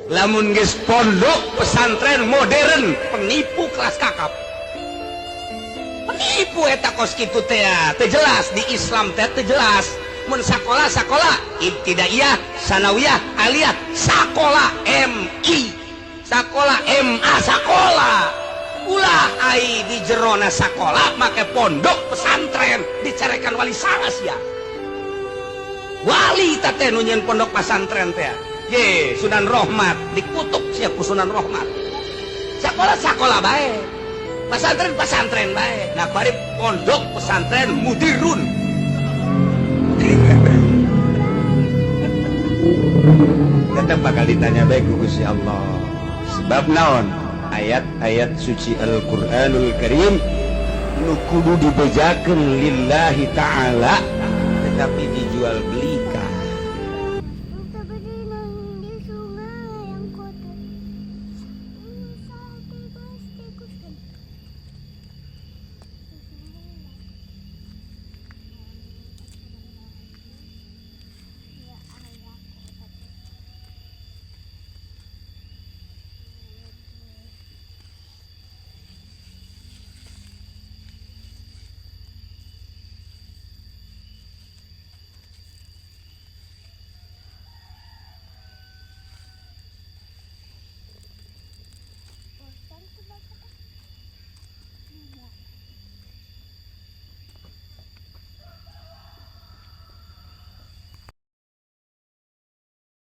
Lamun geus pondok pesantren modern, penipu kelas kakap, penipu eta. Kos kitu teh teu jelas di Islam teh, teu jelas. Mun sakola, sakola ibtidaiyah, sanawiyah, aliyah, sakola MI, sakola MA, sakola. Ulah ai di jerona sakola make pondok pesantren, dicarekan Wali Sanga sia. Wali teh nu nyieun pondok pesantren teh ye Sunan Rohmat, dikutuk sia ku Sunan Rohmat. Sekolah sekolah bae, pesantren pesantren bae. Nah, bari pondok pesantren mudirun. Tetap bakal ditanya bae ku Gusti Allah. Sebab naon? Ayat-ayat suci Al-Qur'anul Karim nu kudu dibejakeun lillahi ta'ala, tetapi dijual belikan.